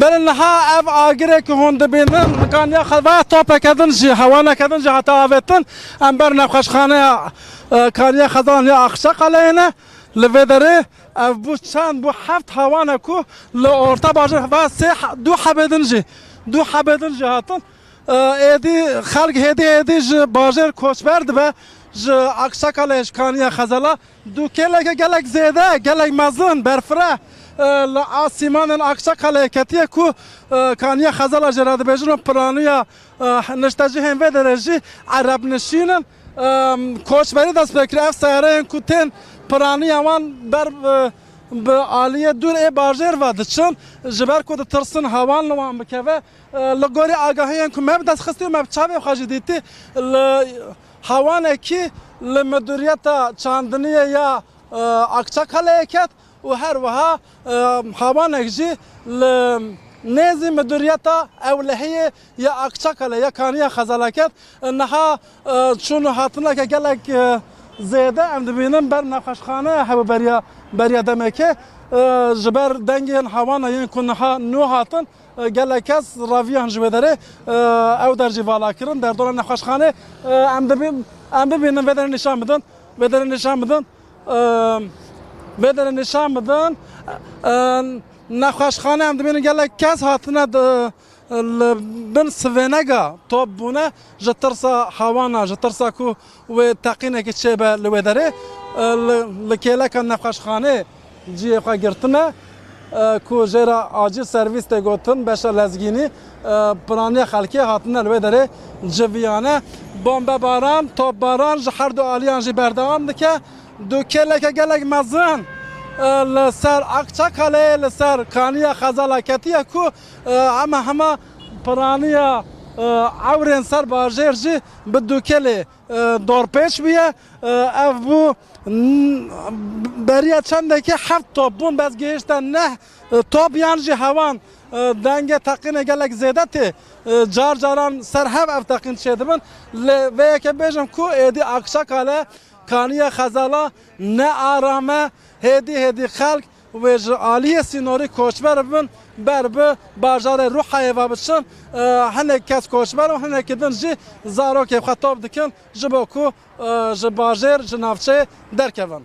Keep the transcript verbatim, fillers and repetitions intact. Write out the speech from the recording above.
Belê niha ev agirê ku hûn dibînin, kaniya xezala topeke din jî, hewaneke din jî hate avêtin. Em ber nexweşxaneya, e, kaniya xezalan ya Aqçaqaleyê ne. Li vê derê ev bû çend, bû heft hewane ku li orta bajêr ve sê he-, du hebê din jî, du hebê din jî hatin. E, êdî xelk hêdî hêdî ji bajêr koçber dibe, ji Aqçaqaleyê, ji kaniya xezala. Dûkêleke gelek zêde, gelek mezin, berfireh, e, li asîmanên Aqçaqaleyê ketiye ku, e, kaniya xezala jê re dibêjin û piraniya, e, niştecihên vê derê jî erebnişîn in. E, koçberî dest pê kir. Ev seyareyên ku tên piraniya wan ber, e, bi aliyê dûr ê bajêr ve diçin, ji ber ku ditirsin hewan li wan bikeve. E, li gorî agahiyên ku me bi dest xistî û me bi çavê xwe jî dîtî, li hewanekî li midûriyeta çandiniyê ya, e, Akçakaleyê ket û her wiha, e, hewanek jî li nêzî midûriyeta ewlehiyê ya Akçakale ya Kaniya Xezala ket. E, niha, e, çûn û hatineke gelek, e, zêde em dibînin ber nexweşxane hebû beriya, beriya demekê. E, ji ber dengên hewana yên ku niha nû hatin, e, gelek kes reviyan ji wê derê, e, ew der jî vala kirin, derdora nexweşxanê, e, em dibîn, em bibînin, vê derê nîşan bidin, vê derê nîşan bidin, e, vê derê nîşan bidin. E, nexweşxane em dibînin gelek kes hatine di, li bin sivênega top bûne ji tirsa hewana, ji tirsa ku wê teqînekî çêbe li wê derê, e, li, li kêleka nexweşxanê cihê xwe girtine, e, ku jê re acil servîs tê gotin, beşa lezgînî, e, piraniya xelkê hatine li wê derê civiyane. Bombebaran, topbaran ji her du aliyan jî berdewam dike. Du kêleke gelek mezin, e, li ser Akçakaleyê, li ser Kaniya Xezala ketiye ku, e, hema hema piraniya, e, ewrên ser bajêr jî bi du kêlê, e, dorpêç bûye. E, ev bû, n-, beriya çendekî heft top bûn, bes gihişte neh, e, top yan jî hewan, e, dengê teqînê gelek zêde tê. E, car caran ser hev ev teqîn çêdibin. Lê vê yekê bêjim ku êdî Akçakale, Kaniya Xezala ne aram e. Hêdî hêdî xelk wê ji aliyê sînorî koçber bibin, ber bi bajarê Rûhayê ve biçin. E, hinek kes koçber û hinekî din jî zarokê xwe top dikin ji bo ku, e, ji bajêr, ji navçeyê derkevin.